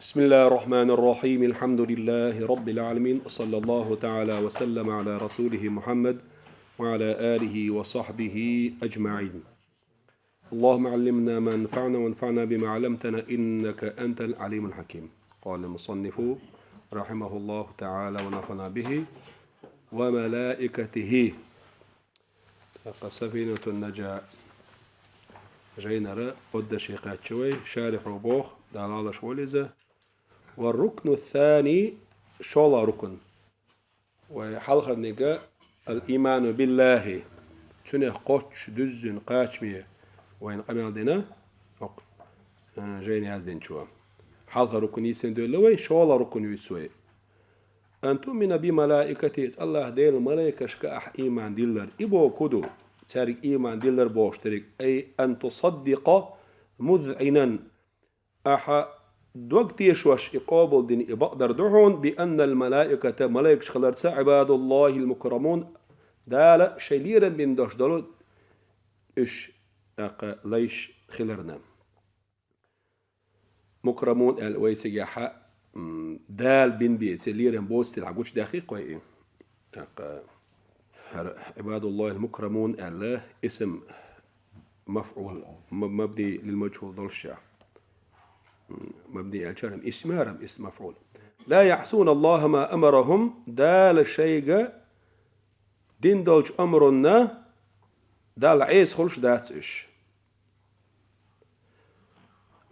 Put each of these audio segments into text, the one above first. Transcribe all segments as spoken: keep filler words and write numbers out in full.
بسم الله الرحمن الرحيم. الحمد لله رب العالمين. صلى الله تعالى وسلم على رسوله محمد وعلى آله وصحبه أجمعين. اللهم علمنا ما ينفعنا وانفعنا بما علمتنا إنك أنت العليم الحكيم. قال المصنف رحمه الله تعالى ونفعنا به وملائكته. ТӀаккха سفينة النجاة жайнара оддаше кхаьчча вай, шарихьо боху, Дала лаш волу иза. والركن الثاني, шолгӀа рукн. Вай хьалхарниг الإيمان بالله, цуьнах кхоччуш дуьззина кхачаме вайна къамел дина, хӀокху, э, жайна яздинчо. Хьалха рукн йийцина девлла вай, шолгӀа рукн юьйцу вай. أن تؤمن بملائكته, АллахӀ Делан малайкашка ахь ийман диллар. И бохург хӀун ду? Цаьрга ийман диллар бохуш дерг. أي أن تصدق مذعنا, ахьа дог тешош и къобалдина и бакъдар ду хьуна, بأن الملائكة, малайкаш хиларца, عباد الله المكرمون, Дала шайн лерам бина долуш долу уьш, тӀаккха лайш хиларна. Мукрамун аьлла вай цигахьа, м, Дала бина бен церан лерам боцу дела гучудаьккхи-кх вай и. ТӀаккха хӀара عباد الله المكرمون аьлла исм мафӀул, м-, мабни лил-маджхӀул долуш ша. М, мабни аьлча хӀара исм, хӀара исм мафӀул. لا يعصون الله ما أمرهم, Дала шайга дина долчу амрунна Далла Ӏеса хуьлуш дац уьш.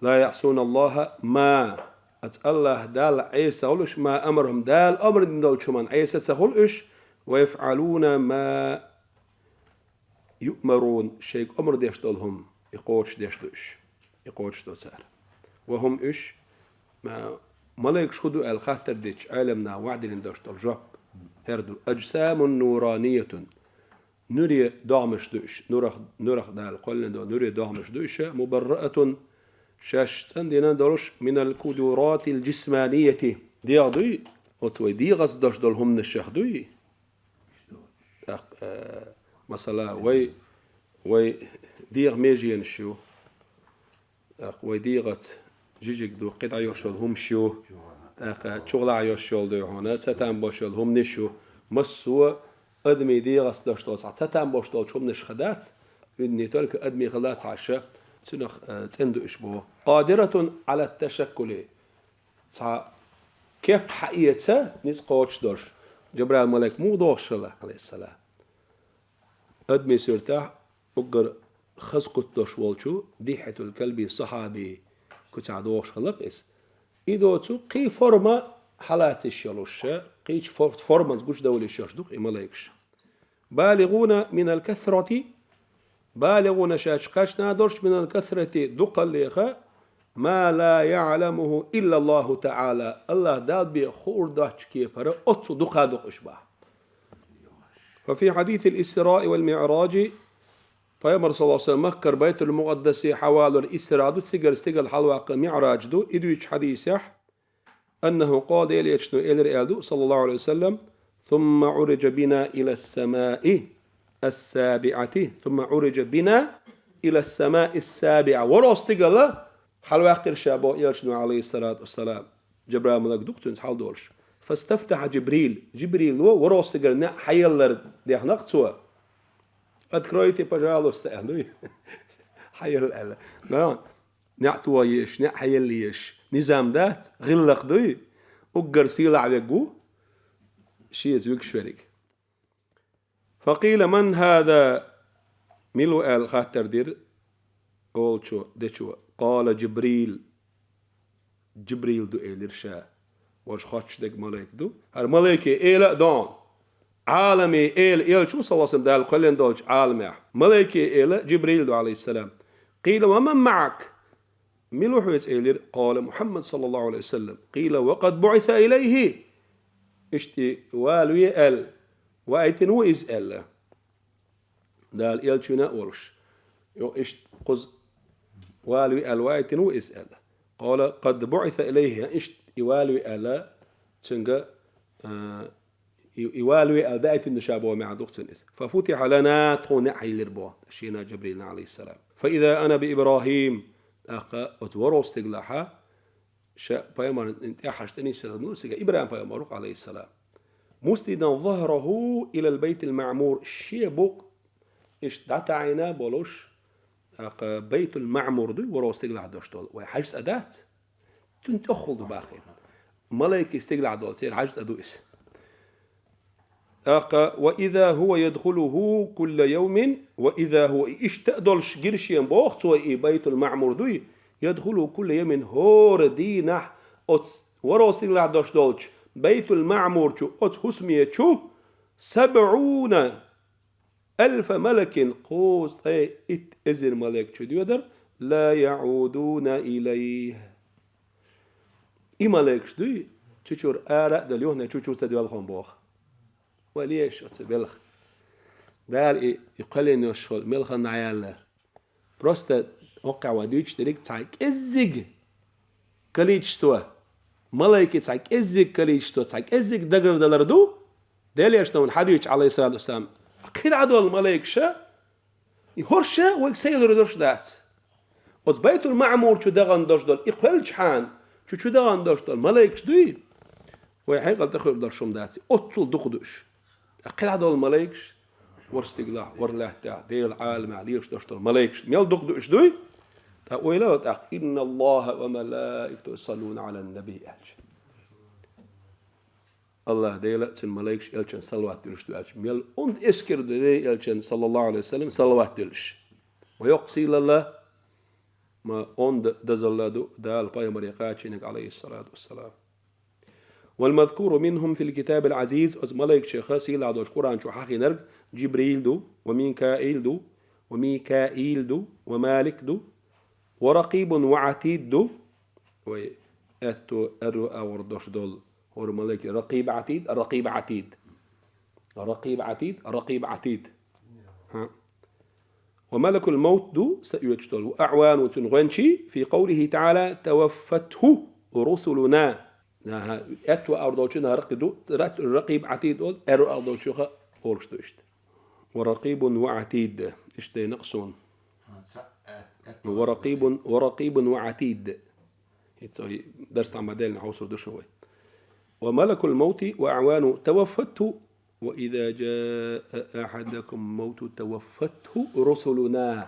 لا يعصون الله ما, оцу АллахӀ Далла Ӏеса ца хуьлу уьш, ما أمرهم, Дала амр дина долчу хӀуманна Ӏеса ца хуьлу уьш, ويفعلون ما يؤمرون, шайга амр деш долу хӀума и кхочушдеш ду уьш, и кхочушдо цара. وهم уьш, ма-, малайкаш хӀун ду аьлла хаттар дечу Ӏеламнаха вахдиллина долуш долу жоп хӀара ду: أجسام نورانية, нуьре догӀмаш ду уьш, нурах, нурах Дала кхоьллина долу нуьре догӀмаш ду уьш, مبرأة, шаьш цӀандина долуш, من القدرات الجسمانية, дегӀ дуй, оцу вай дегӀаца долуш долу хӀуманашах дуй. ТӀаккха, э, масала, вай, вай дегӀан меженаш ю. ТӀаккха вай дегӀаца жижиг ду, кхидӀа йолуш йолу хӀумаш ю, тӀаккха чухула йолуш йолу ду хьуна, цатам болуш йолу хӀуманаш ю. Массо а адамийн дегӀаца долуш долу цхьа цатам болуш долчу хӀуманашха дац, уьнне только адамийн хила дац хьаша, цунах, э, цӀена ду уьш боху. قادرة على التشكل, цхьа кеп хьаэца ницкъ кхочуш долуш. Жабраил малайк муха догӀуш хилла, Ӏалайхиссалам? Адамийн суьртахь уггар хаза куц долуш волчу Дихьятул Калби сахьаби куьцахь догӀуш хилла-кх иза. И доцу кхин форма хьалацийш йолуш, кхечу фор-, форманца гучудовлийш йолуш ду-кх и малайкаш. بالغون من الكثرة, بالغون шаьш кхаьчна долуш, من الكثرة дукхаллеха, ما لا يعلمه إلا الله تعالى, АллахӀ Далла бен хуур доцчу кепара оццул дукха ду-кх уьш боху. وفي حديث الإسراء والمعراج, Пайхамар, саллаллаху Ӏалайхи ва саллам, Маккара Байтул-Мукъаддасе хьавалор Исра ду, цигара стигала хьалаваккха МиӀраж ду, и дуьйцучу хьадисехь, أنه قال, Делан Элчано элира аьлла ду, саллаллаху Ӏалайхи ва саллам: ثم عرج بنا إلى السماء السابعة، ثم عرج بنا إلى السماء السابعة. ВорхӀ стигала хьалаваьккхира ша боху Элчано, Ӏалайхиссалату вассалам. Жабраил малайк ду-кх цуьнца хьалдолуш. فاستفتح جبريل, Жибрило ворхӀ стигара неӀ хьаеллар дехна-кх цо. Откройте, пожалуйста, аьлла дуй. Хьаелла аьлла. Но, неӀ тоха езаш, неӀ хьаелла езаш низам дац, гӀиллакх дуй. Уггар сийлахь верг ву, шеца вуьгуш верг. فقيل: من هذا؟ Мила ву аьлла хаттар дира олучо, дечо. قال: جبريل. Жибрил ду, элира ша. Вожа хоттуш дерг малайк ду. ХӀара малайке эла а дон. Ӏаламе эла, Элча ву, саллаллаху Ӏалайхи ва саллам, Дала кхоьллина долчу Ӏаламехь. Малайке эла Жибрил ду, Ӏалайхиссалам. قيل: ومن معك؟ Мила ву хьоьца, элира. قال: محمد صلى الله عليه وسلم. قيل: وقد بعث إليه؟ Иштта валаве аьлла, ваийтина ву иза аьлла. Дала Элча вина а волуш. Йо, иштта кхуза валаве аьлла ваийтина ву иза аьлла. قال: قد بعث إليه. Иштта и валаве аьлла, цуьнга, а, и, и валаве аьлла даийтина ду ша боху маьӀна ду-кх цуьнан иза. ففتح لنا, тхуна неӀ хьаелира боху, шена Жибрилна, Ӏалайхиссалам. فإذا أنا بإبراهيم. ТӀаккха оцу ворхӀ стигалахьа ша пайхамарна тӀехьашта тӀенисса мула цига, ИбрахӀим пайхамар ву, Ӏалайхиссалам. مسندا ظهره إلى البيت المعمور, шен букъ иштта дӀатаӀийна болуш, тӀаккха Байтул-МаӀмур дуй, ворхӀ стигалахь долуш долу, вай хьажа цӀа дац? Цуьнан тӀехула ду бахе. Малайкийн стигалахь долу, церан хьажа цӀа ду иза. ТӀаккха, وإذا هو يدخله كل يوم, وإذا هو, иштта а долуш гира шена боху цо и Байтул-МаӀмур дуй, يدخله كل يوم, хӀора дийнахь оцу ворхӀ стигалахь долуш долчу Байтул-МаӀмур чу, оцу хӀусаме чу, سبعون ألف ملك, кхузткъе итт эзар малайк чу доьдура, لا يعودون إليه. И малайкаш дуй, чу-чура ара а даьлла, юхана чу-чура ца доьлху боху. Вай леш оцу белхан. Дала и, и кхоьллина йолуш йолу мел хан дӀаяьлла. Просто хӀокхахь вай дуьйцуш дерриг цхьа кӀеззиг количество, малайкийн цхьа кӀеззиг количество, цхьа кӀеззиг дагардалар ду, Делан Элчано вайна хьадуьйцуш, Ӏалайхиссалату вассалам, кхин дӀа долу малайкаша, и хӀорш а вайга сайлур долуш дац. Оцу Байтул-МаӀмур чу дахана долуш долу, и кхоьллинчхьана чу, чу дахана долуш долу малайкаш дуй, вай хьекъал тӀехуьур долуш хӀума дац, оццул дукха ду уьш. ТӀаккха кхин дӀа долу малайкаш, ворхӀ стигалахь, ворхӀ лаьттахь, Делан Ӏаламехь лелаш долуш долу малайкаш мел дукха ду уьш дуй? ТӀаккха ойла а тӀаккха, إن الله وملائكته يصلون على النبي аьлча. АллахӀ Дела а, цуьнан малайкаш а Элчанна салават дуьллуш ду аьлча, мел онда эскар ду Делан Элчанна, саллаллаху Ӏалайхи ва саллам, салават дуьллуш. Ма йоккха сийлалла, ма онда дозалла ду Дала пайхамаре кхачийнарг, Ӏалайхиссалату вассалам. والمذكور منهم في الكتاب العزيز, оцу малайкашех сийлахь долчу Къуръан чу хьахийнарг Джибрил ду, ва Микаил ду, ва Микаил ду, ва Малик ду, ва Ракъибун ва Ӏатид ду, вай аьтту аьрру агӀор долуш долу хӀора малайк Ракъиб Ӏатид, Ракъиб Ӏатид. Ракъиб Ӏатид, Ракъиб Ӏатид. ХӀа. وملك الموت ду, са оьцуш долу, وأعوانه, цуьнан гӀоьнчий, في قوله تعالى: توفته رسلنا. АхӀа, аьтту агӀор долчунна ракъи ду, ра-, Ракъиб Ӏатид олу, аьрру агӀор долчуьнах олуш ду иштта. ورقيب وعتيد. Иштта дайна кху суна. ورقيب، ورقيب وعتيد. ХӀинца вай дарс тӀехь ма-деллина хьовсур ду шу вай. وملك الموت وأعوانه توفته وإذا جاء أحدكم الموت توفته رسلنا.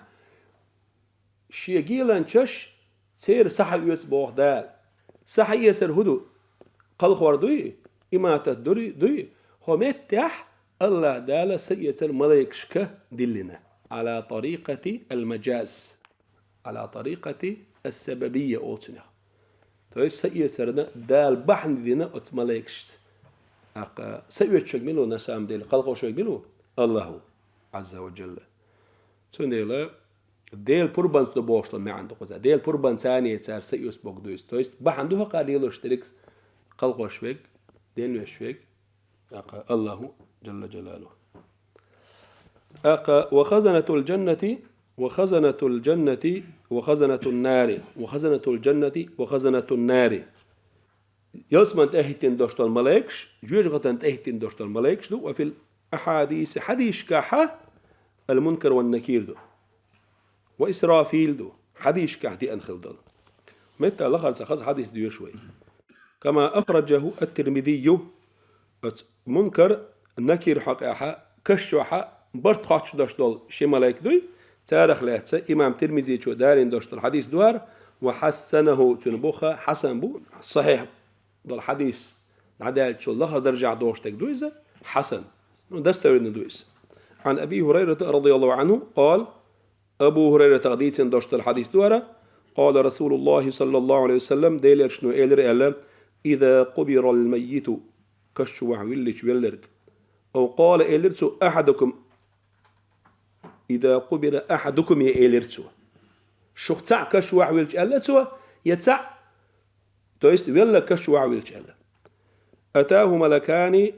Шен геланчаш церан сахьаоьцу боху Дала. Сахьаэцар хӀун ду? Кхалхор дуй? Иматат дуй? ХӀо меттехь АллахӀ Дала са эцар малайкашка диллина. على طريقة المجاز. على طريقة السببية олу цунах. То есть са эцарна Дала бахьана дина оцу малайкашца. ТӀаккха са оьцуш верг мила ву, на самом деле, кхалхо верг мила ву? АллахӀ ву, Ӏазза ва Джалла. Цундела Делан пурбанца ду бохуш долу маьӀна ду кхузахь. Делан пурбанца царна цара са оьцу бохург ду иза. То есть бахьана ду хӀокхо лелош дерриг кхалхо верг, денвеш верг, тӀаккха АллахӀ ву, Джалла Джалалуху. ТӀаккха: وخزنة الجنة، وخزنة الجنة، وخزنة النار، وخزنة الجنة، وخزنة النار. Ялсаманин тӀе хӀиттина долуш долу малайкаш, жоьжахатин тӀе хӀиттина долуш долу малайкаш ду, وفي الأحاديث, хьадисашкахь المنكر والنكير ду. وإسرافيل ду, хьадисашкахь деана хилла долу. Меттахь лахара цхьа хаза хьадис доьшу вай. كما أخرجه الترمذي. Оцу Мункар, Накир хьокъехь, каш чохь барт хоттуш долуш долу ши малайк дуй, царах лаьцна имам Тирмизичо далийна долуш долу хьадис ду хӀара, وحسنه, цуьнан бух хьасан бу, сахьихь долу хьадис дӀадаьллачул лахара даржехь долуш дерг ду иза, хьасан. Ну, достоверно ду иза. عن أبي هريرة رضي الله عنه قال: Абу ХӀурайратах дийцина долуш долу хьадис ду хӀара: قال رسول الله صلى الله عليه وسلم, Делан Элчано элира аьлла: إذا قبر الميت, каш чу вахьа виллича велларг, أو قال, элира цо, أحدكم, إذا قبر أحدكم, я элира цо. Шух цхьаъ каш чу вахьа виллича аьлла цо, я цхьаъ, то есть велла каш чу вахьа виллича аьлла. أتاه ملكان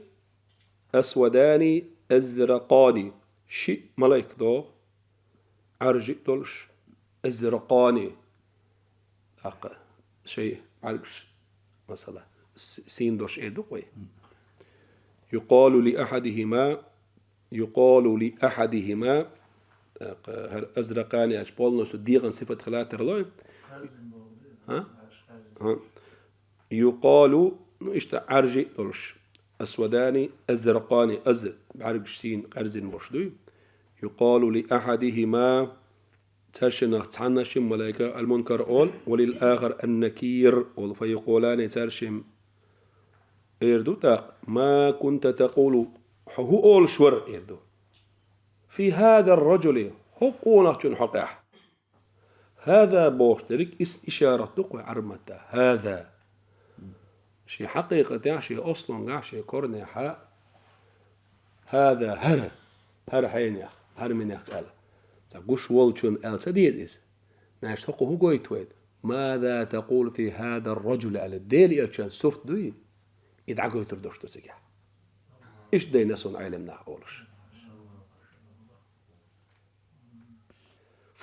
أسودان أزرقان. Ши малайк догӀу, Ӏаьржи а долуш, أزرقان, тӀаккха шайн бӀаьргаш, масала, с-, сийна долуш эр ду-кх вай. يقال لأحدهما، يقال لأحدهما, тӀаккха хӀара أزرقان аьлча, полностью дегӀан сифат хила тарло. ХӀа? ХӀа? يقال, ну, иштта Ӏаьржи а долуш, أسودان أزرقان, аз бӀаьргаш сийна къаьрзина болуш дуй. يقال لأحدهما, цаьршиннах цхьанна шимма малайка, المنكر олу, وللآخر النكير олу, فيقولان, цаьршимма эр ду тӀаккха: ما كنت تقول, хьо хӀун олуш вара, эр ду, في هذا الرجل, хӀокху къонахчун хьокъехь. هذا бохуш дерг ис-, ишарат ду-кх вай Ӏарбматта. هذا. Шен хьакъикъатехь, шен ослунгахь, шен корнехьа هذا, хӀара, хӀара хьенех, хӀара минех аьлла. Ца гуш волчун аьлла ца деза иза. Наш хӀокхо хӀун гойту вайна? ماذا تقول في هذا الرجل аьлла, Делан элчан сурт дуй, и дӀагойтур долуш ду цигахь. Иштта дайна суна Ӏелам наха олуш.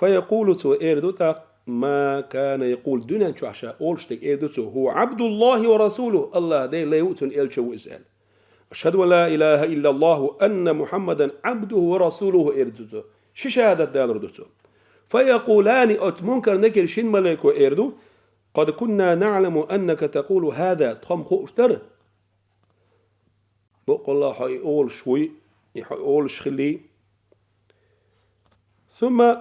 فيقول, цо эр ду тӀаккха, ما كان يقول, дуьнен чохь ша олуш дерг эр ду цо: هو عبد الله ورسوله, АллахӀ Делан лай ву, цуьнан элча ву иза аьлла. أشهد أن لا إله إلا الله وأن محمدا عبده ورسوله, эр ду цо. Ши шахӀадат далур ду цо. فيقولان, оцу Мункар-Накир шина малайко эр ду: قد كنا نعلم أنك تقول هذا, тхо-м хууш дара, баккъалла хьо и олуш вуй, и хьо и олуш хилий. ثم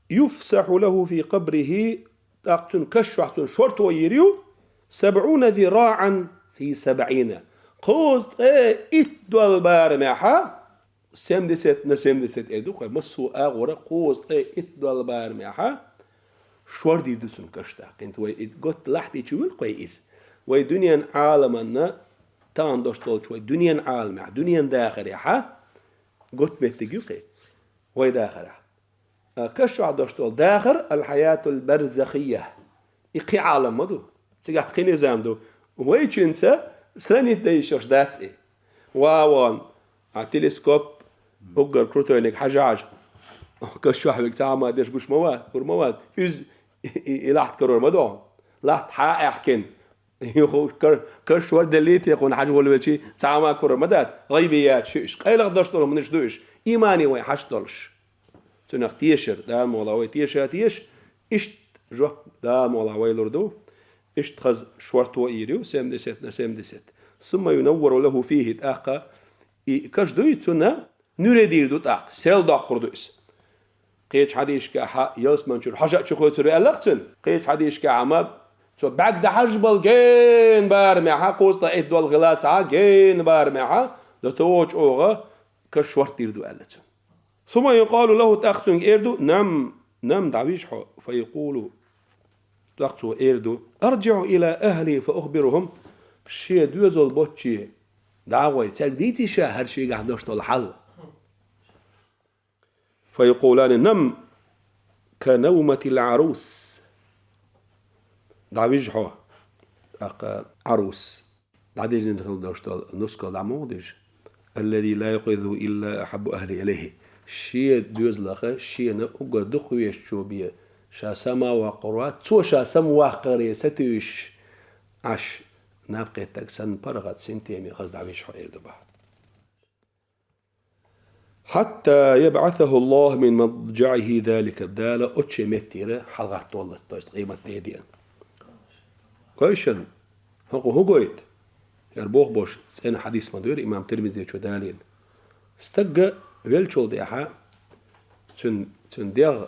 يفسح له في قبره, тӀаккха цуьнан каш чохь цунна шорто йийр ю, سبعون ذراعا في سبعين, кхузткъе итт дола барамехьа, семьдесят на семьдесят эр ду-кх вай, массо а агӀора кхузткъе итт дола барамехьа, шор дийр ду цунна каш тӀаккха. ХӀинца вай и готта лахьти чу вуьлу-кх вай иза. Вай дуьненан Ӏаламанна, тахана долуш долчу вай дуьненан Ӏаламехь, дуьненан дахарехьа, готта меттиг ю-кх и вай дахарехь. А, каш чохь долуш долу дахар الحياة البرزخية. И кхин Ӏалам ма ду. Цигахь кхин низам ду. Вайчуьнца сравнить дан йиш йолуш дац и. Ван, ван, а телескоп, уггар крутойниг хьажа-хьажа, каш чохь верг цхьа а ма деш гуш ма вац, гур ма вац. Уьзза и, и, и лахьт карор ма ду хьуна. Лахьт хьа а аьхкина, юха кар-, каш шор деллий те хьуна хьажа волавелчий, цхьа а ма карор ма дац. ГӀайбият шу уьш. Къайлаха долуш долу хӀуманаш ду уьш. Имане вай хьашт долуш. Цунах тешар, Дала мукъ лахь вай теша а теша, иштта жоп Дала мукъ лахь вай лур ду, иштта хаза шорто а йийр ю, семьдесят на семьдесят. ثم ينور له فيه, тӀаккха и каш дуй, цунна нуьре дийр ду тӀаккха, сел доккхур ду иза. Кхечу хьадисашкахьа ялсамани чуьра хьожа а чу хоьцур ю аьлла-кх цуьнан. Кхечу хьадисашкахьа ма, цо бӀаьрг дан хьажа бала гена барамехьа, кхузткъе итт дола хила ца гена барамехьа, до того чӀогӀа каш шорта дийр ду аьлла цуьнан. ثم يقال له, тӀаккха цуьнга эр ду: نم, نم, дӀавижа хьо. فيقول, тӀаккха цо эр ду: أرجع إلى أهلي فأخبرهم, шен доьзал боцчу дӀа а гӀой, цаьрга дийций ша хӀара шегахь долуш долу хьал? فيقولان: نم كنومة العروس. ДӀавижа хьо, тӀаккха Ӏарус, дӀадиллина хила долуш долу нускал дӀа муха дижа? الذي لا يقظه إلا أحب أهله إليه. Шен доьзалах шена уггар дукхавезачо бен ша сама воккхур вац, цо ша самаваккхаре сатуьйсуш Ӏаш, наб кхеттарг санна паргӀат синтеме хаза дӀавижа хьо эр ду бах. حتى يبعثه الله من مضجعه ذلك, Дала оцу шен меттера хьалагӀаттаваллалц, то есть къематде а деана. Кхойшан, хӀокхо хӀун гойту? ХӀара боху болуш цӀена хьадис ма ду хӀара, имам Тирмизечо далийна. Стагга веллачул тӀаьхьа цуьнан, цуьнан дегӀ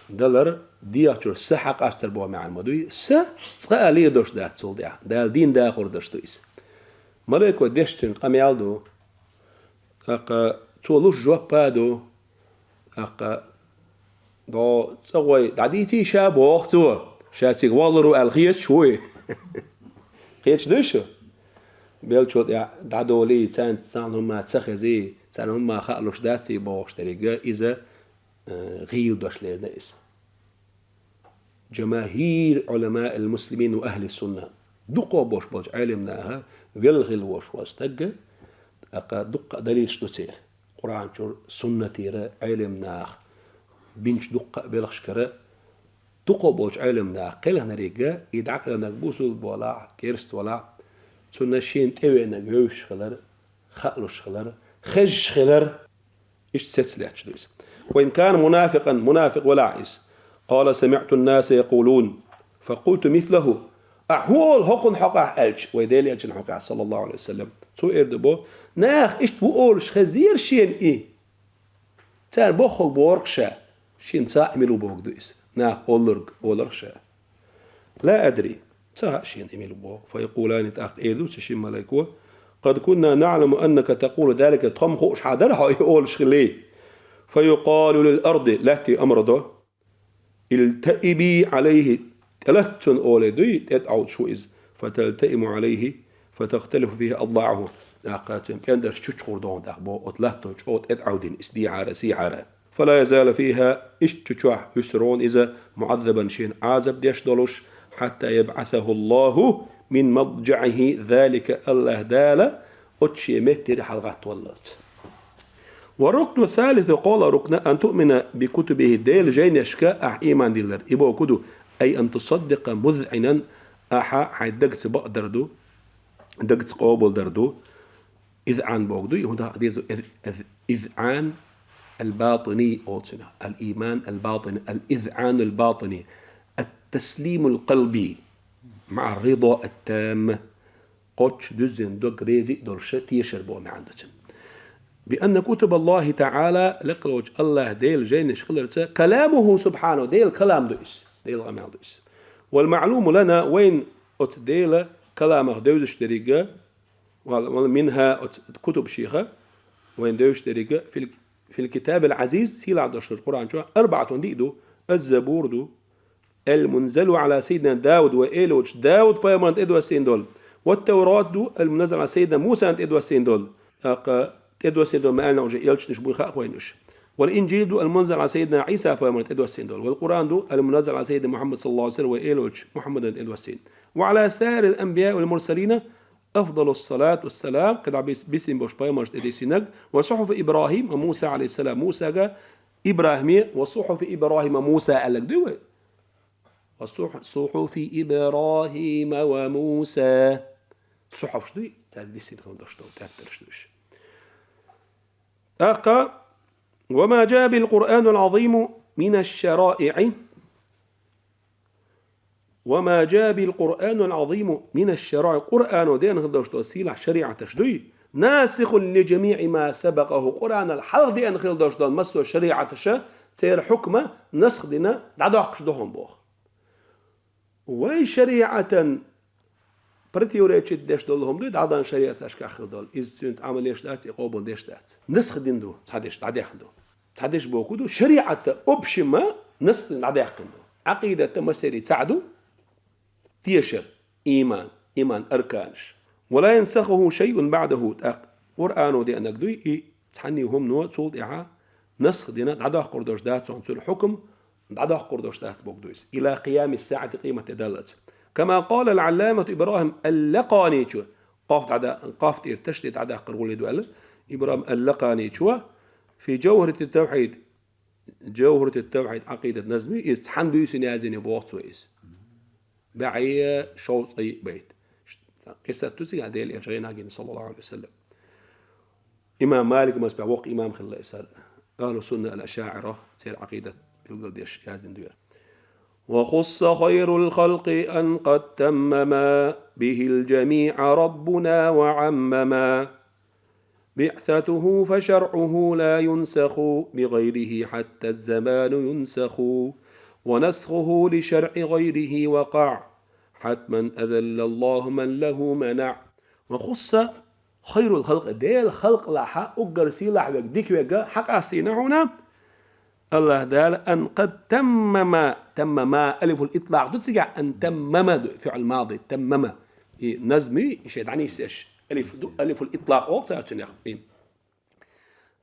далар дегӀ чуьра са хьакъастар боху маьӀна ма дуй, са цкъа а лела долуш дац цул тӀаьхьа, Дала дийна дахур долуш ду иза. Малайко деш цуьнга къамел ду, тӀаккха цо луш жоп а ду, тӀаккха дӀо цӀа гӀой дӀадийций ша боху цо, ша цига валлур ву аьлла хеташ вуй. Кхеташ дуй шу? Веллачул тӀаьхьа дӀадолий, царна цхьана хӀумма ца хезий, царна хӀумма хаалуш даций бохуш деррига иза, э, гӀийла дош лерина иза. جماهير علماء المسلمين وأهل السنة. Дукха болуш болчу Ӏелам наха велла хилла волуш волу стагга, тӀаккха дуккха а далилаш ду церан. Къуръан чуьра, суннатера, Ӏелам наха бинчу дуккха а белхашкара, дукха болчу Ӏелам наха кхелхинарг, и дӀакхелхинарг бусулба валахь, керста валахь, цунна шена тӀевеанарг вевзаш хилар, хаалуш хилар, хезаш хилар. Иштта сецна лаьтташ ду иза. وإن كان منافقا, мунафикъ валахь иза. قال: سمعت الناس يقولون فقلت مثله. Ахьа хӀун олу хӀокхунна хьокъехь аьлча, вай Делан Элчанна хьокъехь, саллаллаху Ӏалайхи ва саллам, цо эр ду бо, наха иштта ву олуш хезира шена и. Цара бохург боху ша, шена ца хаьа и мила ву бохург ду иза. Наха олург олура ша. Ла адри, ца хаьа шена и мила ву боху. Фа якъулани, тӀаккха эр ду цу шина малайко: «Къад кунна наӀламу аннака такъулу залика», тхо-м хууш хьан дара хьо и олуш хилар. Фа юкъалу лил арди, латте амр до: «Илтаиби Ӏалайхи», тӀелатта цунна олий дуй, тӀетӀаӀовдуш ву иза. «Фаталтаиму Ӏалайхи, фатахталифу фихи адлаӀуху». ТӀаккха цуьнан пӀендарш чучухур догӀу тӀаккха боху, оцу латто чӀогӀа тӀетӀаӀовдина иза дехьара, сехьара. «Фала язалу фиха», иштта чу чохь вуьсур ву иза, «муӀаззабан», шена Ӏазап деш долуш, «хьатта ябӀасаху Аллаху мин мадджаӀихи залика», АллахӀ Дала оцу шен меттера хьалагӀаттаваллалц. «Ва рукну салису», кхоалгӀа рукна, «ан туъмина би кутубихи», Делан жайнашка ахь ийман диллар. И бохург ду, «ай ан тусаддикъа музъинан», ахьа хьайн дагца бакъдар ду, дагца къобалдар ду. ИзъӀан бохург ду, и хӀун дац деза, из-, из-, изъӀан аль-батини олу цунах. Аль-ийман аль-батини, аль-изъӀан аль-батини, ат-таслиму аль-къалби маӀа ар-рида ат-тамма. Кхоччуш дуьззина дог реза а долуш тешар боху маьӀна ду цуьнан. «Би анна кутуб Аллахи таӀала», лакхалгӀачу АллахӀ Делан жайнаш хиларца, «каламуху субхьанаху», Делан калам ду иза, Делан къамел ду иза. «Вал маӀлуму лана», вайна оцу Делан каламах девзаш деррига, «вал, вал минха», оцу кутуб шеха, вайна девзаш деррига, «фил, фил китабил Ӏазиз», сийлахь долуш долчу Къуръан чохь, «арбаӀатун», диъ ду, «аз-Забур» ду, «аль-мунзалу Ӏала саййидина Дауд», вай эла волчу Дауд-пайхамарна тӀедоссийна долу, «ват-Таврат» ду, «аль-муназзалу Ӏала саййидина Муса»на тӀедоссийна долу, тӀаккха тӀедоссийна долу ма аьллина уже элчанаш буй хаьа вайна уьш. «Вал-Инжил» ду, «аль-мунззалу Ӏала саййидина Ӏийса-пайхамарна» тӀедоссийна долу. «Вал-Къуръан» ду, «аль-муназзалу Ӏала саййидина Мухьаммад саллаллаху Ӏалайхи ва саллам», вай эла волчу Мухьаммадана тӀедоссийна. «Ва Ӏала саирил анбияи вал-мурсалина афдалус салату вассалам», кхидӀа бис-, бисина болчу пайхамаршна тӀедиссинарг, «ва сухьуфи ИбрахӀима ва Муса Ӏалайхиссалам», Мусага, ИбрахӀиме, «ва сухьуфи ИбрахӀима ва Муса» аьлларг дуй вай? «Ва сухь-, сухьуфи ИбрахӀима ва Муса». Сухьуфаш дуй, цаьрга диссина хилла долуш долу тептарш ду уьш. ТӀаккха: «Ва ма жаа бихил Къуръанул Ӏазиму минаш-шараиӀи». «Ва ма жаа бихил Къуръанул Ӏазиму минаш-шараиӀ». Къуръано деана хилла долуш долу сийлахь шариӀаташ дуй, «насихун ли жамиӀи ма сабакъаху». Къуръанал хьалха деана хилла долуш долу массо а шариӀаташа, церан хьукма насх дина, дӀадоккхуш ду хьуна боху. Вай шариӀатан противоречить деш долу хӀума дуй, дӀадахана шариӀаташкахь хилла долу. Иза цуьнца Ӏамал еш дац, и къобал деш дац. Насх дина ду, цхьа деш дӀадаьхна ду. Цхьа деш бохург ду, шариӀата общема насх дина дӀадаьккхина ду. Ӏакъидата масери цхьаъ ду, тешар, ийман, ийман арканаш. «Ва ла янсахуху шайъун баӀдаху», тӀаккха Къуръано деанарг дуй, и цхьанний хӀумано цул тӀаьхьа насх дина, дӀадоккхур долуш дац хьуна, цуьнан хьукам дӀадоккхур долуш дац бохург ду иза. «Ила къиями саӀати», къемат де даллалц. «Кама къалал Ӏалламату ИбрахӀим ал-Лакъаничо», къоф дӀада-, къоф тӀера ташдид дӀадаккхар гӀулле ду аьлла, ИбрахӀим ал-Лакъаничо, «фи жавхӀарати тавхьид», «жавхӀарати тавхьид» Ӏакъидат назми, иза цхьана буьйсина яздина боху цо иза. БӀе шовзткъе йиъ байт. Къиссат ду цигахь Делан Элча гӀайнах гина, саллаллаху Ӏалайхи ва саллам. Имам Малик мазхабехь воккха имам хилла иза, ахӀлу сунна ал-ашаӀира, церан Ӏакъидат билгалдеш яздина ду яра. «Ва хусса хайрул халкъи ан къад таммама бихил жамиӀа раббуна ва Ӏаммама». بعثته فشرعه لا ينسخ بغيره حتى الزمان ينسخ، ونسخه لشرع غيره وقع، حتما أذل الله من له منع. وخص خير الخلق, Делан халкъалахь уггар сийлахь верг, дика верг хьакъастийна хьуна, АллахӀ Дала, ан къад таммама, таммама, алифул итлакъ ду цигахь, ан таммама ду, фиъл мади, таммама. И назми, и шайн дӀанисъеш, алиф ду, алифул итлакъ олу цара цунах. И.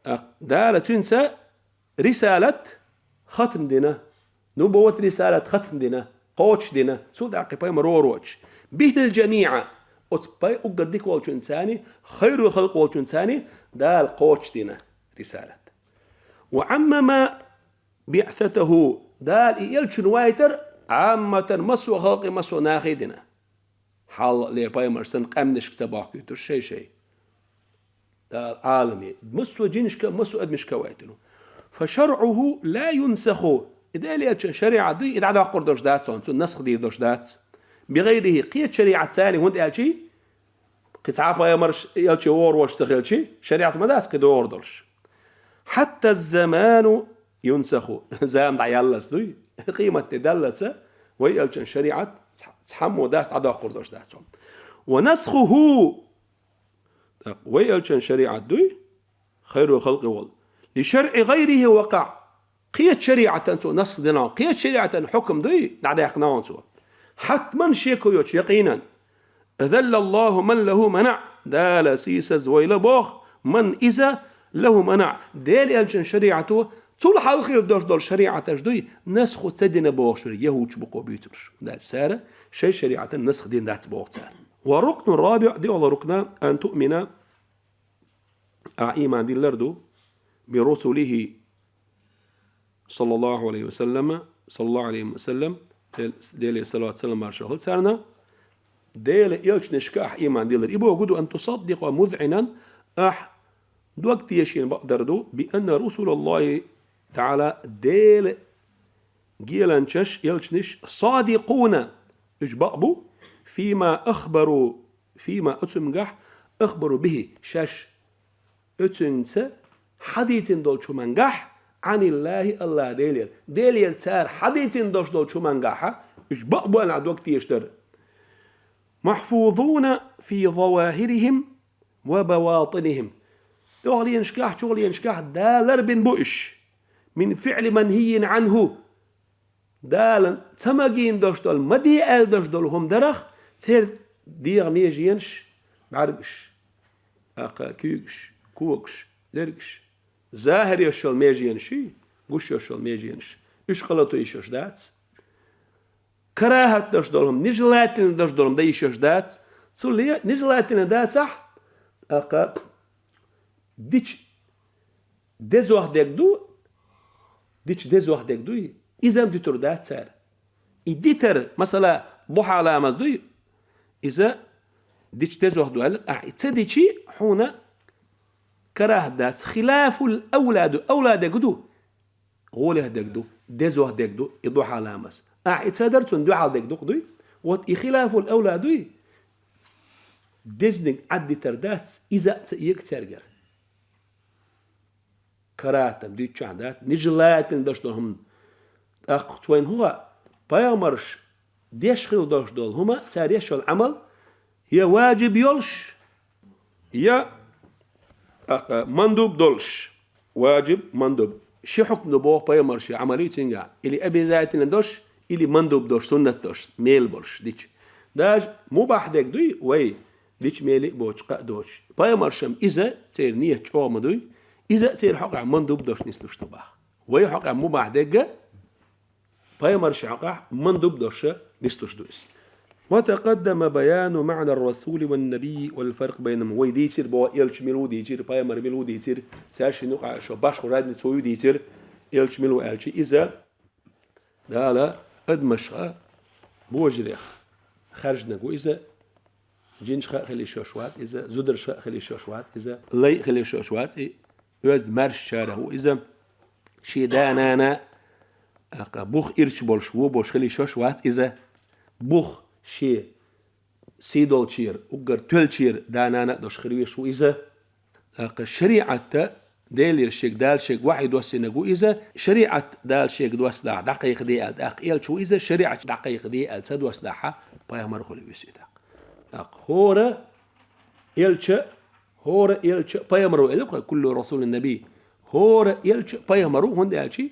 А, Дала цуьнца рисалат хатам дина, нубуват рисалат хатам дина, кхочушдина, цул тӀаккха пайхамар вороч. Бихил жамиӀа, оцу пай уггар дика волчуьнцани, хайрул халкъ волчуьнцани Дала кхочушдина рисалат. Ва Ӏаммама биъсатаху, Дала и элчун вайтар Ӏамматан массо а халкъе, массо а нахе дина. Хьалха лер пайхамарш санна къаьмнашка ца бохкуьйтуш шай-шай. Дала Ӏаламе, массо а жинашка, массо а адамашка вайтина. Фа шаръуху ла юнсаху. И Делан элчан шариӀат дуй, и дӀадоккхур долуш дац цунна, цунна насх дийр долуш дац. بغيره, кхечу шариӀатца царна, хӀунда аьлча кхин цхьа пайхамарш, элча вогӀур волуш ца хилча, шариӀат ма дац кхин догӀур долуш. حتى الزمان ينسخ, зама дӀаяллалц дуй, къематде даллалц вай элчан шариӀат цхьаммо дац дӀадоккхур долуш дац. ونسخه, тӀаккха вай элчан шариӀат дуй, خير الخلق, волу, لشرع غيره وقع, кхечу шариӀатан цо насх дина, кхечу шариӀатан хьукам дуй, дӀадаьккхина цо. حتما, шеко йоцуш, якъинан. أذل الله من له منع, Дала сийсаз войла боху, من, иза, له منع, Делан элчан шариӀато цул хьалха хилла долуш долу шариӀаташ дуй, насху ца дина бохуш верг, яхӀудаш бу кхо буьйцурш. ХӀунда аьлча цара шайн шариӀатан насх дина дац боху цара. والركن الرابع, диъалгӀа рукна, أن تؤمن, ахь ийман диллар ду, برسله صلى الله عليه وسلم, صلى الله عليه وسلم, Деле салават салам маршалла хуьлда царна, Делан элчанашка ахь ийман диллар. И бохург ду, أن تصدق مذعنا, ахь дог тешийна бакъдар ду, بأن رسل الله تعالى, Делан геланчаш, элчанаш, صادقون, уьш бакъ бу, فيما أخبروا, فيما, оцуьнгахь, أخبروا به, шаьш оцуьнца хьадийцина долчу хӀумангахь, عن الله, АллахӀ Делера. Делера цара хьадийцина долуш долчу хӀумангахь уьш бакъ бу аьлла дог тешар. محفوظون في ظواهرهم وبواطنهم. ТӀехуленашкахь, чухуленашкахь Дала ларбина бу уьш. من فعل منهي عنه. Дала ца магийна долуш долу, ма де аьлла долуш долу хӀума дарах, церан дегӀан меженаш, бӀаьргаш, тӀаккха куьйгаш, когаш, лергаш, захӀир йолуш йолу меженаш, гуш йолуш йолу меженаш, уьш къа лато йиш йолуш дац. КарахӀат долуш долу хӀума, нежелательно долуш долу хӀума дан йиш йолуш дац. Цул е нежелательно дацахь, тӀаккха дича дезох дерг ду, дича дезох дерг дуй, иза-м дитур дац цара. И дитар, масала, духьа ламаз дуй, иза дича дезох ду аьлла, ахь и ца дичи, хьуна карахӀат дац. خلاف الأولى ду, авла дерг ду, гӀоле дерг ду, дезох дерг ду и духьа ламаз. Ахь и ца дар, цунна дуьхьал дерг ду-кх дуй. Вот и خلاف الأولى дуй, дезаниг Ӏаддитар дац, иза а ца эга цаьргара. КарахӀат-м дуьйцучохь дац, нежелательно долуш долу хӀума. ТӀаккха вайна хӀун хаьа, пайхамарша деш хилла долуш долу хӀума, цара еш йолу Ӏамал, я ваджиб йолуш, я, тӀаккха, мандуб долуш. Ваджиб, мандуб. Ши хьукм ду боху пайхамарша Ӏамал ю цуьнгахь. Или обязательно долуш, или мандуб долуш, суннат долуш, мел болуш, дича. Даже мубахь дерг дуй вай, дича мел а боцуш, къа а доцуш. Пайхамаршам иза церан нийят чӀогӀа ма дуй, иза а церан хьокъехь мандуб долуш нислуш ду боху. Вай хьокъехь мубахь дерг а, пайхамаршин хьокъехь мандуб долуш нислуш ду иза. وتقدم بيان معنى الرسول والنبي والفرق بينهما. Вай дийцира боху, элча мила ву дийцира, пайхамар мила ву дийцира, цаьршинна юкъахь шо башхо разница ю дийцира, элча мила ву аьлча, иза Дала адамашха божарех хаьржинарг ву иза, жинашха а хила йиш йолуш вац иза, зударшха а хила йиш йолуш вац иза, лай а хила йиш йолуш вац и, оьзда маьршачарех ву иза, шен да-нана, тӀаккха бух ирча болуш, вон болуш хила йиш йолуш вац иза, бух шен сий долчера, уггар тоьллачера да-нана а долуш хир веш ву иза. ТӀаккха шариӀат Делера шега, Дала шега вахьйу доссийнарг ву иза, шариӀат Дала шега доссадахь дӀакхайкхаде аьлла, тӀаккха элча ву иза, шариӀат дӀакхайкхаде аьлла ца доссадахь, пайхамар хуьлу вуьсу и тӀаккха. ТӀаккха хӀора элча, хӀора элча пайхамар ву элира, كل رسول نبي. ХӀора элча пайхамар ву, хӀунда аьлча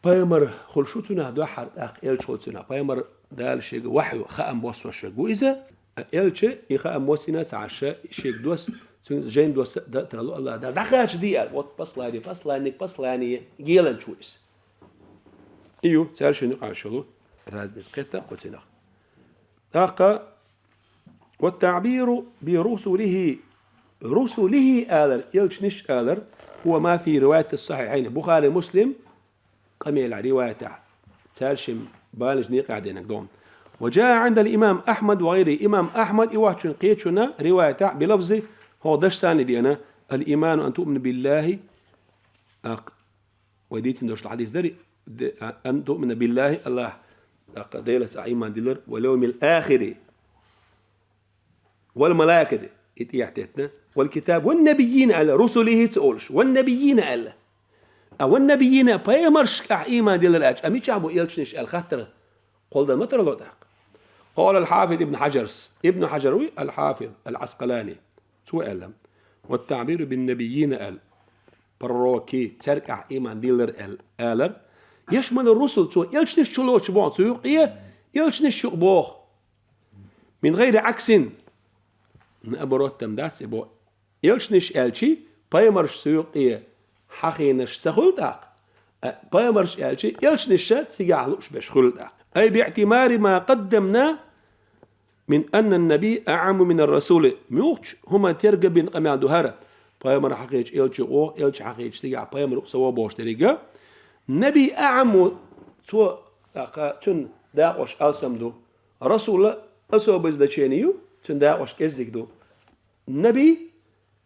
пайхамар хуьлуш ву цунах дуьххьара, тӀаккха элча хуьлу цунах. Пайхамар Дала шега вахьйу, хаам боссош верг ву иза, а элча и хаам боссийна ца Ӏаш, шега досса, цуьнан жайна досса а дан а тарло АллахӀ Дала. ДӀакхачаде аьлла, вот послание, посланник, послание, еланча ву иза. И ю, цаьршинна юкъахь шолу разница кхетта а кху цунах. ТӀаккха, والتعبير برسله, رسله алар, элчанаш алар, هو ما في رواية الصحيحين, Бухари, Муслим къамелехь риваятехь, цаьршимма баланчу некъехь денаг ду. وجاء عند الإمام أحمد وغيره, имам Ахьмад и воцчунна кхечунна риваятехь, بلفظ, хӀокху дашца санна деана, الإيمان أن تؤمن بالله, тӀаккха вай дийцина долуш долу хьадис дара, де-, а, أن تؤمن بالله, АллахӀ тӀаккха Делаца ахь ийман диллар, вал йовмил ахири, вал малаикати, и тӀехьатеттина, вал китаби, ван набиййина аьлла, русулихӀи ца олуш, ван набиййина аьлла. А ван набиййина, пайхамаршка ахь ийман диллар аьлча, а мичахь бу элчанаш аьлла хаттар кхолладан ма тарло тӀаккха. Къала ал-Хьафиз Ибн Хьаджарс. Ибн Хьаджар вуй ал-Хьафиз ал-Ӏаскъалани. Цо аьлла: «Ва ат-таъбиру бин-набиййина», аьлла, пророки, цаьрга ахь ийман диллар аьлла, алар, яшмалу русул, цо элчанаш чулоцуш боху, цу юкъе элчанаш ю боху. Мин гӀайри Ӏаксин, наоборот, там дац и боху. Элчанаш аьлчи, пайхамарш цу юкъе хьахийнарш ца хуьлу тӀаккха, а пайхамарш аьлчи, элчанаш цигахь лууш берш хуьлу тӀаккха. Ай биътибари ма къаддамна мин анна ан-набий аӀамму мин ар-расули. Муьлххачу хӀуманна тергам бина къамел ду хӀара. Пайхамар хьахийча элча юкъа вогӀу, элча хьахийча цигахь пайхамар юкъа ца вогӀу бохуш дерриге. Набий аӀамму, цо, тӀаккха цуьнан дакъош алсам ду. Расула особое значение ю, цуьнан дакъош кӀеззиг ду. Набий,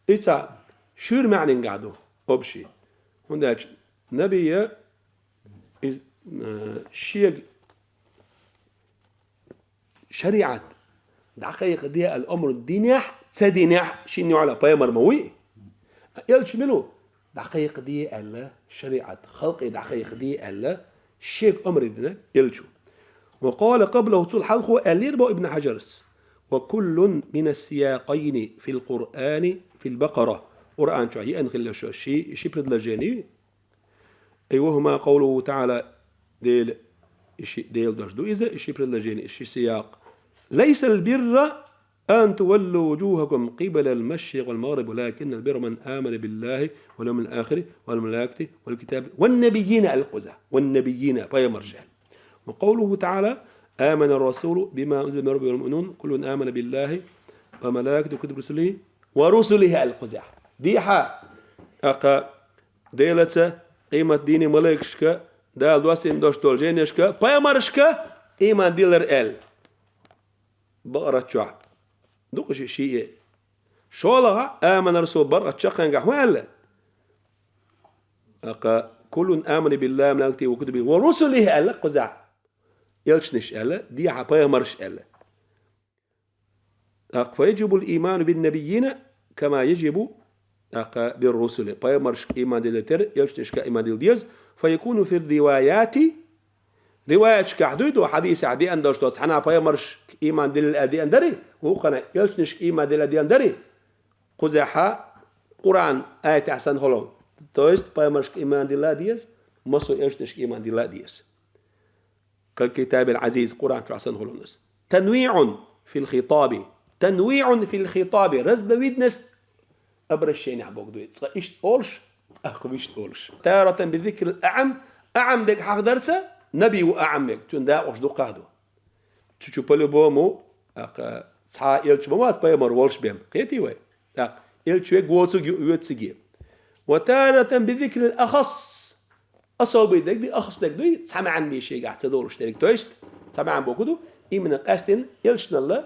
и цхьа шуьйра маьӀнингахь ду, общий. ХӀунда аьлча набий, иза, э, шега шариӀат дӀакхайкхаде аьлла омра динехь а, ца динехь а, шинна юьхьа пайхамар ма вуй. Элча мила ву? ДӀакхайкхаде аьлла шариӀат, халкъе дӀакхайкхаде аьлла, шега омра дина элча ву. Ва къала къаблаху, цул хьалхо аьллера боху Ибн Хьаджарс: «Ва куллун мина ас-сиякъайни фил Къуръани фил Бакъара». Къуръан чохь еана хилла шо ши, ши предложение, ай, ва хӀума къавлуху таӀала, Дела, и ши, Делан дош ду иза, и ши предложение, и ши сиякъ. «Лайсал бирра ан туваллу вуджухакум къибалал машрикъи вал магъриб, валакиннал бирра ман амана биллахи вал йовмил ахири вал малаикати вал китаби ван набиййина», аьлла кхуза. «Ван набиййина», пайхамарш аьлла. Ва къавлуху таӀала: «Амана ар-расулу бима унзила мин раббихи вал муъминун, куллун амана биллахи ва малаикатихи ва кутубихи ва русулихи», ва русулихи аьлла кхуза. Дехьа, тӀаккха Делаца, къематдийне, малайкашка, Дала доссийна дош долу жайнашка, пайхамаршка ийман диллар аьлла. Бакъарат чохь. Дукха ши, шиъ. ШолгӀа, амана ар-расул, Бакъарат чаккхенгахь хӀун аьлла? ТӀаккха: «Куллун амана биллахи ва малаикатихи ва кутубихи ва русулихи», аьлла кхузахь. Элчанаш аьлла, дехьа пайхамарш аьлла. ТӀаккха: «Фа яжибул ийману бин набиййина кама яжибу», тӀаккха, «бир русули». Пайхамаршка ийман диллар тера, элчанашка ийман дилла деза. «Фа якуну фир риваяти», риваяташкахь дуй ду, хьадисехь деана долуш доцу, цхьана пайхамаршка ийман дилла аьлла деана дарий, вукхана элчанашка ийман дилла аьлла деана дарий, кхузахьа Къуръан аятехь санна хӀоло. То есть пайхамаршка ийман дилла а деза, массо а элчанашка ийман дилла а деза. Кал-китабил Ӏазиз, Къуръан чохь санна хуьлу иза. Танвиъун фил хитаби. Танвиъун фил хитаби. Разновидность обращения боху дуй. Цкъа иштта олуш, тӀаккха вуьшта олуш. Таратан би зикрил аӀам. АӀам дерг хьахадарца, набий ву аӀам дерг. Цуьнан дакъош дуккха а ду. Цу чу по-любому, тӀаккха, цхьа элча ма вац пайхамар волуш бен. Кхетий вай? ТӀаккха, элча верг воцург ю, воьцург ю. Ва таратан би зикрил ахас. Особый дерг дуй, ахас дерг дуй, цхьа маьӀна бен шегахь ца долуш дерг. То есть, цхьа маьӀна боху ду, именно къаьстина элчанал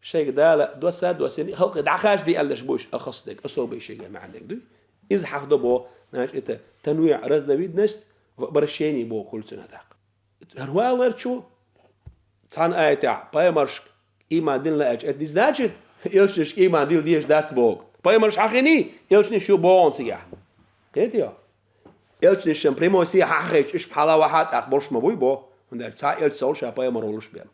шайга Дала досса а доссийна, халкъе дӀахаьжда аьлла деш бу уьш, ахас дерг, особый шегахь маьӀна дерг дуй. Иза хьахдо боху, значит, это танвиъ, разновидность в обращении боху хуьлу цунах тӀаккха. ХӀара валар чу цхьана аятехь пайхамаршка ийман дина аьлча, это не значит, элчанашка ийман дилла дезаш дац боху. Пайхамарш хьахийний, элчанаш ю боху цигахь. Кхетий хьо? Элчанашна прямой сий хьахийча, уьш пхьала вахьа тӀаккха болуш ма буй боху. ХӀунда аьлча цхьа а элча ца волуш, ша пайхамар волуш бен.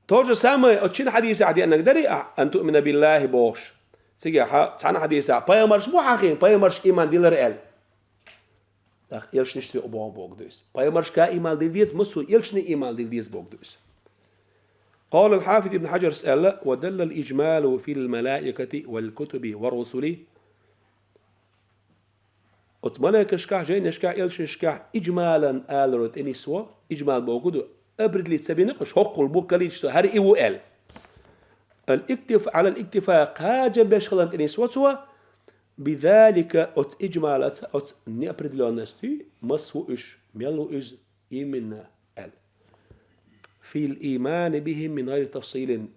То же самое, оцу шина хьадисехь деанарг дарий ахь, ан туъмина биллахи бохуш. Цигахьа цхьана хьадисехь пайхамарш бу хьахийна, пайхамаршка ийман дилар аьлла. ТӀаккха элчанаш цу юкъа боху боху ду иза. Пайхамаршка ийман дилла деза, массо а элчане ийман дилла деза боху ду иза. Къала ал-Хьафиз Ибн Хьаджарс аьлла: «Ва даллал иджмалу фил малаикати вал кутуби ва русули». Оцу малайкашкахь, жайнашкахь, элчанашкахь иджмалан аларо тӀенисво, иджмал боху ду, определить ца бина, уьш хӀоккхул бу, количество, хӀара и ву аьлла. Ал-иктиф-, алал иктифа, кхачам беш хиларна тӀенисво цо, бизалика, оцу иджмалаца, оцу неопределённостью, мас ву уьш, мел ву иза, именно аьлла. Фил иймани бихим мин гӀайри тафсилин.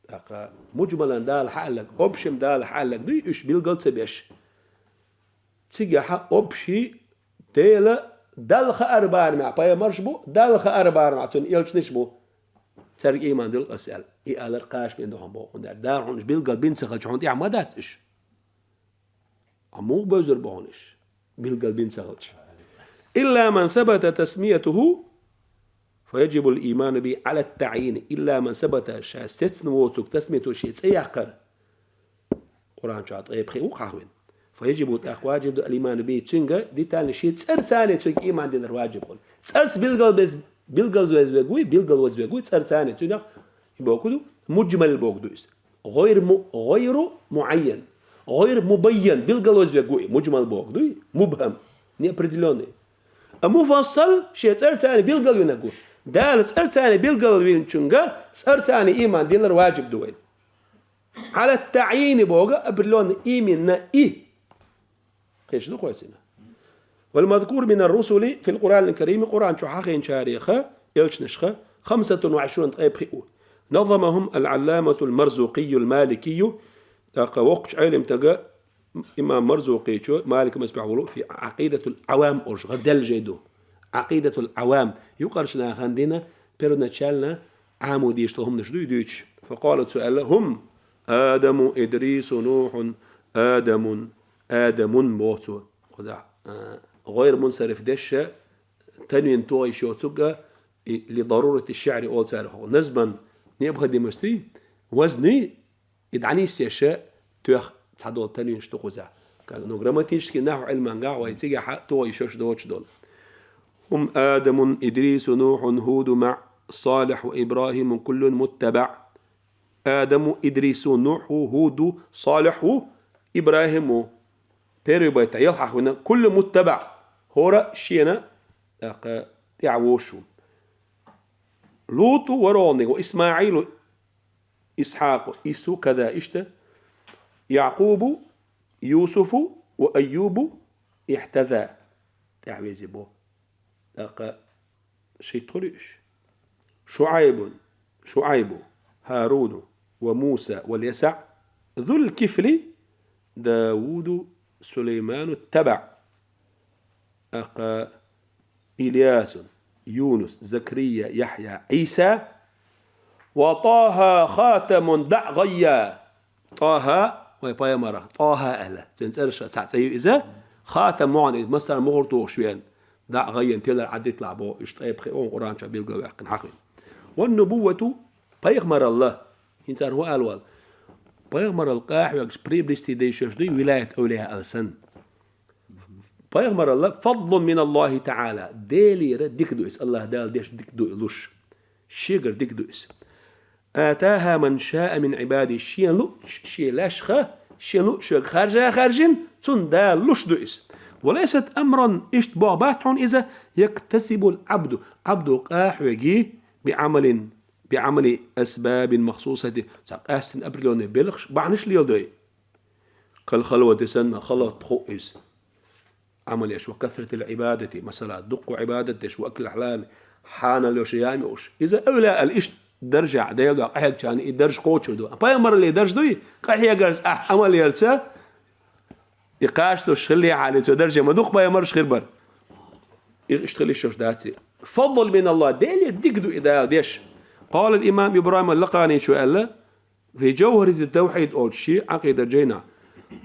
ТӀаккха муджмалан Дала хьааллаг, общем Дала хьааллаг дуй, уьш билгал ца беш. Цигахьа общий Дела Далла хаар барамехь пайхамарш бу, Далла хаар барамехь цуьнан элчанаш бу. Цаьрга ийман дилла аса аьлла. И алар кхача бен ду хьуна боху, хӀунда аьлча Дала хьуна уьш билггал бина ца хилча хьуна тӀехь ма дац уьш. Хьо муха бевзар бу хьуна уьш, билггал бина ца хилча? إلا من ثبت تسميته فيجب الإيمان به على التعيين. إلا من ثبت, ша сецна воцург, تسميته, шен цӀе яккхар. Къуръан чохь ткъе пхиъ ву хьахвина. فيجب, тӀаккха ваджиб ду, الإيمان به, цуьнга детально шен цӀарца цуьнга ийман дилар ваджиб хуьлу. ЦӀарца билгал без-, билгалвеза вег вуй, билгалвеза вег вуй, цӀарца цуьнах, и боху ду, муджмал боху ду иза. غير му-, غير معين. غير مبين, билгалвеза вег ву и, муджмал боху дуй, мубхам, неопределённый. А муфассал шен цӀарца билгалвинарг ву. Дала цӀарца билгалвинчуьнга цӀарца ийман дилар ваджиб ду вайн. على التعيين боху, определённо, именно и. Кхечу ду кхойцина. والمذكور من الرسل في القرآن الكريم, Къуръан чу хьахийначареха, элчанашха, خمسة وعشرون, ткъе пхиъ ву. نظمهم العلامة المرزوقي المالكي, тӀаккха воккхачу Ӏелимтага, имам Марзукъичо, Малик мазхабехь волу, في عقيدة العوام, ош гӀар делла жай ду. عقيدة العوام, юкъарчу нахана дина первоначально Ӏамо дийша хӀуманаш дуй дуьйцуш. فقال, цо аьлла: هم آدم، إدريس، نوح، آدم، آدم, боху цо. Кхузахь, а, гӀойр мунсариф деш, танвин тоха йиш йоцург а, и لضرورة الشعر олу цара хӀокху. نظما необходимость, вазни, и дӀанисъеш тоьхна цхьадолу танвинаш ду кхузахь. Как, ну, грамматически нахьу Ӏилмангахь вай цигахь тоха йиш йолуш доцуш долу. هم آدم، إدريس، نوح، هود، مع، صالح، وإبراهيم، كل متبع. آدم، إدريس، نوح، هود، صالح، إبراهيم. Первый байта, ялх хьахвина, كل متبع. ХӀора шена, тӀаккха, тӀаьхьа вуш ву. لوط, ворхӀалгӀаниг, وإسماعيل، إسحاق، إسو، كذا, иштта, يعقوب، يوسف، وأيوب، احتذى. ТӀаьхьа везе бо. ТӀаккха шийтта хуьлу уьш. شعيب، شعيب، هارون، وموسى، واليسع، ذو الكفل، داود، سليمان، تبع. ТӀаккха Ильясун, Юнус, Закария, Яхья, Ӏийса, ва ТӀаха хатамун даӀ гӀайя. ТӀаха, вай пайхамарах ТӀаха аьлла. Цуьнан цӀераш цхьаъ цӀе ю иза. Хатам мохьана иза, массарна мухӀар тухуш веана. ДаӀ гӀайян тилар Ӏадитлахь боху, иштта ткъе пхиъ ву Къуръан чохь билгалваьккхина хьахвина. Ва нубуввату, пайхамаралла. ХӀинца хӀун ала вала? Пайхамаралла къахьоьгуш приобрести дайшош дуй вилаят эвлияъал санна. Пайхамаралла فضل من الله تعالى, Делера дика ду иза, АллахӀ Дала деш дика ду и луш. Шегара дика ду иза. آتاها من شاء من عباده, шен луъучу шен лаьшха, шен луъучуьнга харжа а хаьржина, цунна Дала луш ду иза. وليست أمرا, иштта боху бац хьуна иза, يكتسب العبد, Ӏабдо къахьоьгий, بعمل, بعمل أسباب مخصوصة, цхьа къаьстина определённый белхаш, бахьанаш леладой. كالخلوة санна, халват хуъу иза. Ӏамал еш, وكثرة العبادة, масала, дуккха Ӏибадат деш, وأكل الحلال, хьанал йолуш яма йолуш. Иза эвлияъал иштта даржехь, Делан дуьхьа къахьегначарна и дарж кхочур ду. Пайхамараллин дарж дуй, къахьегарца ахь Ӏамал ярца, и кхачалуш хиллехьара, цо дарже ма дукха пайхамарш хир бара. Иза иштта хила йиш йолуш дац и. فضل من الله, Делера дика ду и Дала деш. قال الإمام إبراهيم اللقاني, цо аьлла, في جوهرة التوحيد олучу шен Ӏакъида жайнахь: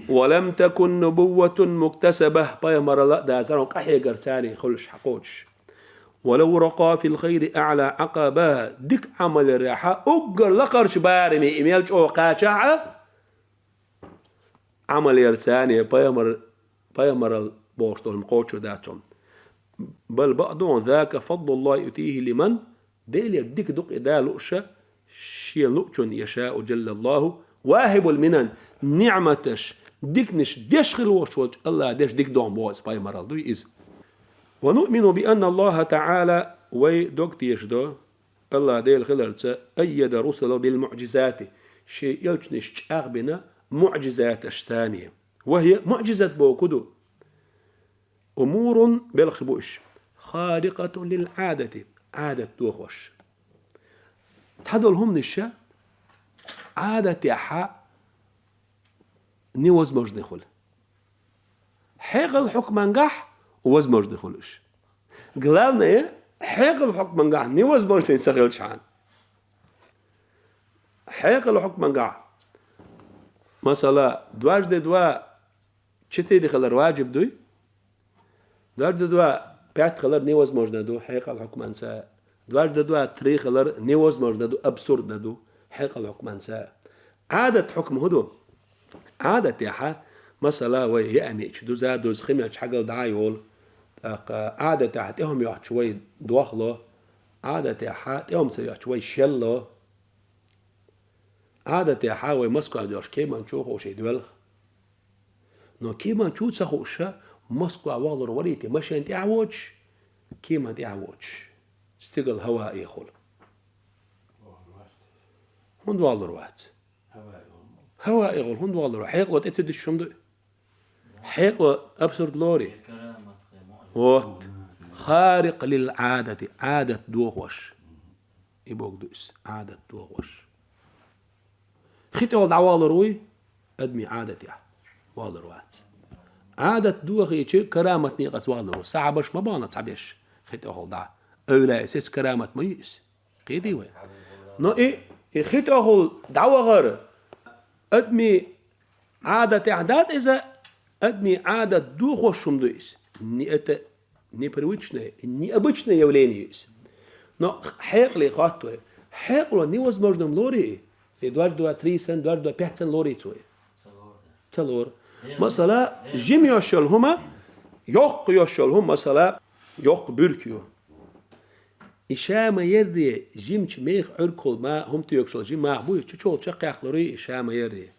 ولم تكن نبوة مكتسبة, пайхамаралла а дацара къахьегарца хуьлуш хьакхочуш. ولو رقى في الخير أعلى عقبة, дика Ӏамал ярехь уггар лакхарчу бараме и мел чӀогӀа кхачахь а, Ӏамал ярца пайхамар-, пайхамаралла бохуш долу кхочур дац хьуна. بل بعضهم ذاك فضل الله يؤتيه لمن, Делера дика ду-кх и Дала лууша, шен луъучунна, يشاء جل الله واهب المنن, ниӀматаш, диканаш деш хила волуш волчу АллахӀа деш дика ду хьуна боху иза, пайхамаралла дуй иза. ونؤمن بأن الله تعالى, вай дог тешадо, АллахӀ Дела хиларца, أيد رسله بالمعجزات, шен элчанаш чӀагӀбина муӀжизаташца. وهي, муӀжизат бохург ду, أمور, белхаш бу уьш, خارقة للعادة, Ӏадат дохош. Цхьадолу хӀуманаш Ӏадатехь невозможный хуьлу. Хьекъал хьукмангахь возможный хуьлу уьш. Главное, хьекъал хьукмангахь невозможно ца хилчхьан. Хьекъал хьукмангахь, масала, дважды два четыре хилар важиб дуй, дважды два пять хилар невозможно ду, хьекъал хьукманца. Дважды два три хилар невозможно ду, абсурдно ду, хьекъал хьукманца. Ӏадат хьукм хӀу ду? Ӏадатехьа, масала, вай яа мича дуза дуз химелча хьагал дӀа а йолу. ТӀаккха Ӏадатехьа тӀе хӀума йоьхча вай дохло. Ӏадатехьа тӀе хӀума ца йоьхча вай шелло. Ӏадатехьа вай Москва доьхча кеман чу хууш и доьлху. Но кеман чу ца хууша, Москва вахлур варийти машен тӀехь воцуш, кеман тӀехь воцуш. Стигал хӀава эхула. ХӀунда вахлур вац? ХӀава эхула, хӀунда вахлур вац? Хьекъало тӀе ца дисчу хӀума ду? Хьекъало абсурд лорий? Вот. Харикъ лил Ӏадати, Ӏадат дохош. И бог ду иза, Ӏадат дохош. Хи тӀехула дӀавалур вуй, адамийн Ӏадатехь валур вац. Ӏадат дохийча, карамат некъаца валур ву. Сахьабаш ма бахана цхьаберш хи тӀехула дӀа. Эвлаяй сецна карамат ма ю иза. Кхетий вай? Но и, и хи тӀехула дӀавахар адамийн Ӏадатехь дац иза, адамийн Ӏадат дохош хӀума ду иза. Не это непривычное, необычное явление ю иза. Но хьекъале хотту вай. Хьекъало невозможно лорий? И дважды два три санна, дважды два пять санна лорий цо? Ца лору. Масала, жима йош йолу хӀума, йоккха йош йолу хӀума, масала, йоккха буьрка ю. И ша ма ярре, жимачу меха Ӏуьргахула ма хӀума тоьгуш йолу жима мах буй, чучугӀу чекхъяккхалур ю и ша ма ярре.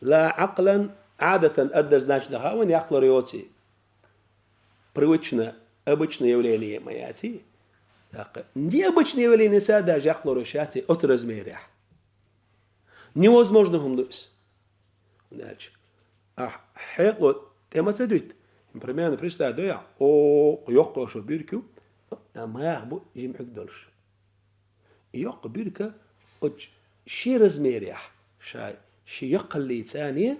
Ла Ӏакълан, Ӏадатан, однозначно хаьа вайна яккхалур йоций. Привычно, обычное явление ма яций. ТӀаккха необычное явление ца а даже яккхалур йиш яций оцу размерехь. Невозможно хӀума ду иза. Значит, ахь хьекъало тӀе ма ца дуьту. Примерно представь до ахь, о, йоккха йош йолу буьрка ю, а мах бу жима Ӏуьрг долуш. И йоккха буьрка оцу шен размерехь, ша шен яккхаллица а,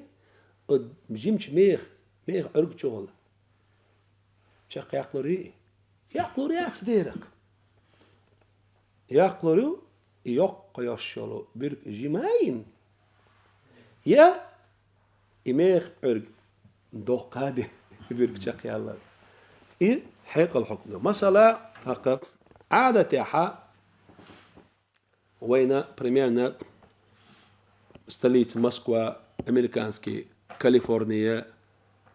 оцу жимачу меха, меха ӀуьргачугӀула чекхъяккхалур ю и? Яккхалур яц дера-кх. Яккхалур ю и йоккха йош йолу буьрка жима а йина, я и меха Ӏуьрг доккха а де, буьрка чекхъяллал. И хьекъал хьукм ду. Масала, тӀаккха Ӏадатехьа вайна, примерно, столица Москва, американский Калифорния,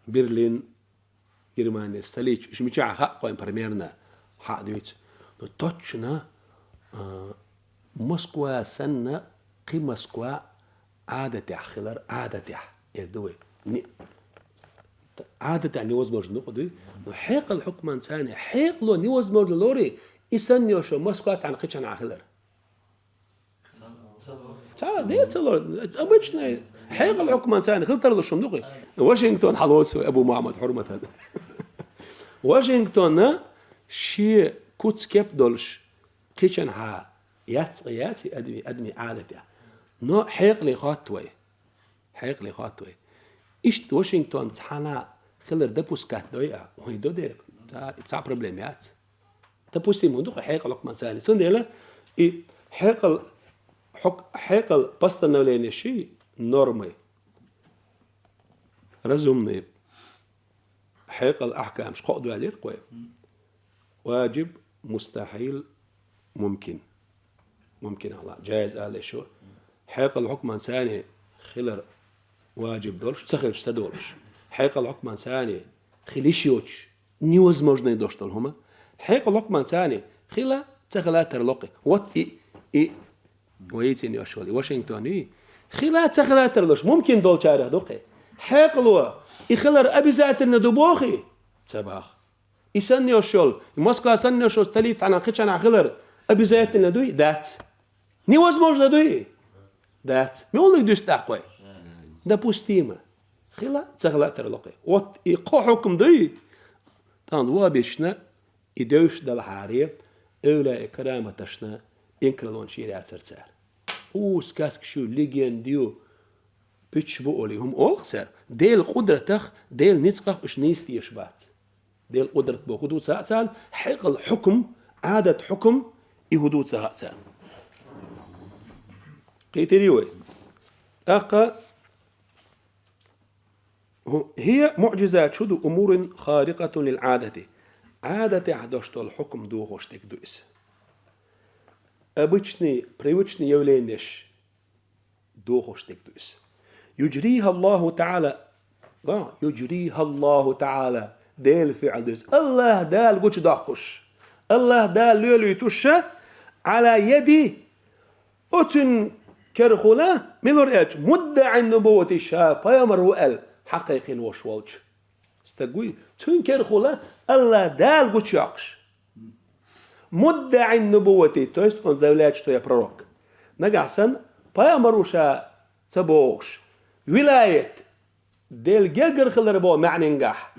Берлин, Германия, столица, уьш мичахь хаьа-кх вайна примерно, хьа а дуьйцу. Но точно, а, Москва санна, кхин Москва Ӏадатехь хилар, Ӏадатехь, эр ду вай. Не, Ӏадатехь невозможно ду-кх дуй, но хьекъал хьукманца а, хьекъало невозможно лорий, и санна йош йолу Москва цхьана кхин чанхьа хилар. Ца, дера ца лору. Обычный, хьекъал хьукманца а хила тарлуш хӀума ду-кх и. Вашингтон хьалоцу вай, Абу Мухьаммад, хьурматан. Вашингтонна шен куц-кеп долуш кхин чанхьа яц-кх, яций, адами, адами Ӏадатехь. Но хьекъале хотту вай. Хьекъале хотту вай. Иштта Вашингтон цхьана хилар допускать дой а, вай до дерг. Ца, цхьа проблема яц. Допустимо ду-кх хьекъал хьукманца а. Цундела и хьекъал хьук-, хьекъал постановление ши нормы, разумные, хьекъал ахькамаш кхоъ доьллира-кх вай. Важиб, мустахьил, мумкин. Мумкин ала, джаиз ала шу. Хьекъал хьукманца а хилар важиб долуш, ца хилча ца долуш. Хьекъал хьукманца а хила йиш йоцуш, невозможно дош долу хӀума. Хьекъал хьукманца а хила, ца хила тарло-кх и. Вот и, и вайцина йош йолу и Вашингтон ю. Хила, ца хила тарлуш, мумкин долчарех ду-кх и. Хьекъало и хилар обязательно ду боху и? Ца боху. И санна йош йолу, и Москва санна йош йолу столица цхьана кхин чанхьа хилар обязательно дуй? Дац. Невозможно дуй? Дац. Муьлханиг дуьсу тӀаккха вай? Допустимо. Хила, ца хила тарло-кх и. Вот и кхо хьукм дуй? ТӀаккха вон а бисчна, и девзаш далахьара, эвлаяи караматашна инкарлонаш йийр яцара цара. У, сказкаш ю, легенда ю, пуьчаш бу олий, хӀума олу-кх цара. Делан къудратах, Делан ницкъах уьш нийса дезаш бац. Делан къудрат боху хӀун ду ца хаьа царна, хьекъал хьукм, Ӏадат хьукм, и хӀун ду ца хаьа царна. Кхийтирий вай? ТӀаккха هي معجزات, шу ду, أمور خارقة للعادة. Ӏадатехь долуш долу хьукм дохош дерг ду иза. Обычный, привычный явленеш дохош дерг ду иза. يجريها الله تعالى, а, يجريها الله تعالى, Делан фиӀл ду иза. АллахӀ Дала гучудоккхуш. АллахӀ Дала лоьлуьйтуш, على يد, оцуьнан керахула, мила вара аьлча, مدعي النبوة, ша пайхамар ву аьлла хьакхайкхийна волуш волчу. Стаг вуй, цуьнан керахула АллахӀ Дала гучуйоккхуш. مدعي النبوة, то есть он заявляет, что я пророк. Нагахь санна пайхамар ву ша ца бохуш. Вилаят, Делан гергара хилар боху маьӀненгахь.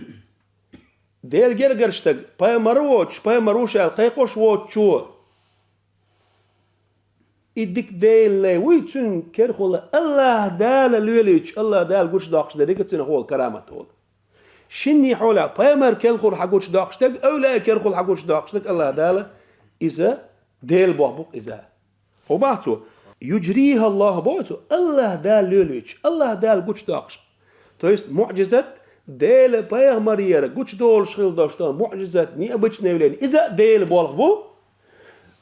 Делан гергара стаг, пайхамар а воцуш, пайхамар ву ша аьлла кхайкхош воцучо. И дика Делан лай вуй, цуьнан керахула АллахӀ Дала лоьлуьйтуш, АллахӀ Дала гучудоккхуш дерриг а цуьнан хьола карамат волу. Шинний хьолехь пайхамар керахула хьан гучудоккхуш дерг, эвлаяъ керахула хьан гучудоккхуш дерг АллахӀ Дала, иза Делан болх бу-кх иза. Хьо бах цо, يجريها الله боху цо, АллахӀ Дала лоьлуьйтуш, АллахӀ Дала гучудоккхуш. То есть муӀжизат, Делан пайхамарера гучудолуш хила долуш долу муӀжизат, необычное явление, иза а Делан болх бу.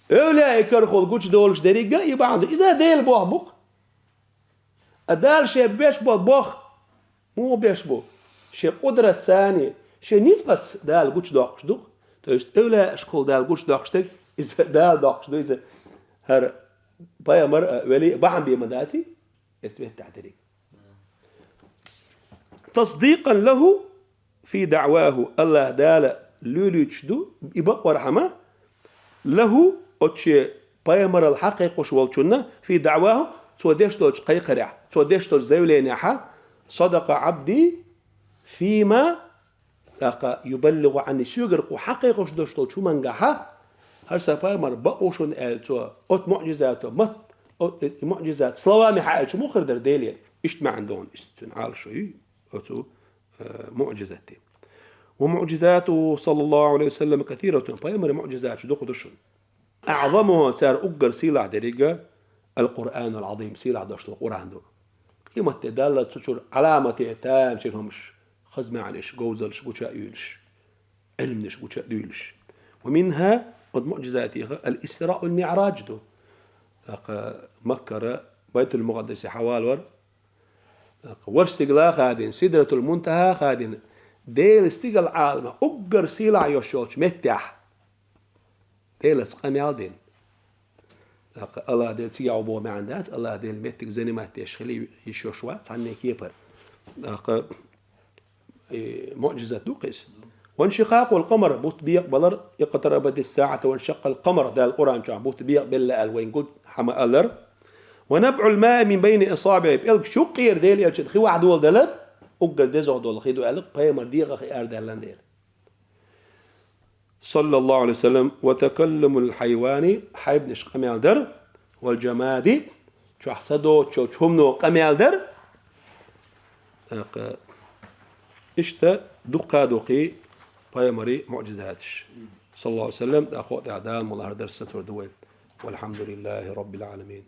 Эвлаяъ керахула гучудолуш дерриг а и бахьана ду, иза а Делан болх бу-кх. А Дала шен беш бо боху, муха беш бу? Шен къудратца, шен ницкъаца Дала гучудоккхуш ду-кх. То есть эвлаяашкахула Дала гучудоккхуш дерг, иза Дала доккхуш ду, иза хӀара пайхамар а, вели а бахьана бен ма дац и, эцу меттехь дерриг. تصديقا له في دعواه, АллахӀ Дала лоьлуьйтуш ду и бакъвархьама, له, оцу шен пайхамаралла хьакхайкхош волчунна, في دعواه, цо деш долчу кхайкхарехь, цо деш долчу заявленехьа, صدق عبدي فيما, тӀаккха, يبلغ عني, соьгара кху хьакхайкхош долуш долчу хӀумангахьа, хӀара сан пайхамар бакъ ву шуна аьлла цо, оцу муӀжизато, мат, о-, и муӀжизат, словами хьааьлча муха хир дара Деле? Иштта маьӀна догӀу иза, цуьнан Ӏалашо ю оцу, э, муӀжизате. ومعجزاته صلى الله عليه وسلم كثيرة, пайхамаран муӀжизаташ дукха ду шуна. أعظمها, цара уггар сийлахь дерриг а, القرآن العظيم, сийлахь долуш долу Къуръан ду. Къематде Далла цу чуьра Ӏаламате тамашийна хӀумаш, хаза маьӀнаш, говзаллаш гуча а юьйлуш, Ӏилманаш гуча а дуьйлуш. ومنها, оцу муӀжизатех, الإسراء والمعراج ду. ТӀаккха Маккара Байтул-Мукъаддасе хьавалор, тӀаккха ворхӀ стигала а хадийна, Сидратул-Мунтахьа а хадийна, Делан стигала Ӏалама уггар сийлахь йолуш йолчу меттехь Делаца къамел дина. ТӀаккха АллахӀ Дела цигахь ву боху маьӀна дац, АллахӀ Дела меттиг занимать деш хила йиш йолуш вац цхьанне кепара. ТӀаккха, э, муӀжизат ду-кх иза. وانشقاق القمر, бутт бекъабалар, اقتربت الساعة وانشق القمر, Дала Къуръан чохь бутт бекъабелла аьлла вайна гуд хьама алар. ونبع الماء من بين أصابعه, пӀелгаш юккъера Делан элчан хи вахь доладалар, уггар дезагӀа долу хи ду аьлла, пайхамар дегӀах и арадаьлла дела. صلى الله عليه وسلم, وتكلم الحيوان, хьайбанаш къамел дар, والجماد, чохь са доцучу хӀумано къамел дар. ТӀаккха иштта дуккха а дукха пайхамаран муӀжизаташ. صلى الله عليه وسلم, тӀаккха хӀокху тӀехь Дала мукъ лахь дарс сацор ду вай. والحمد لله رب العالمين.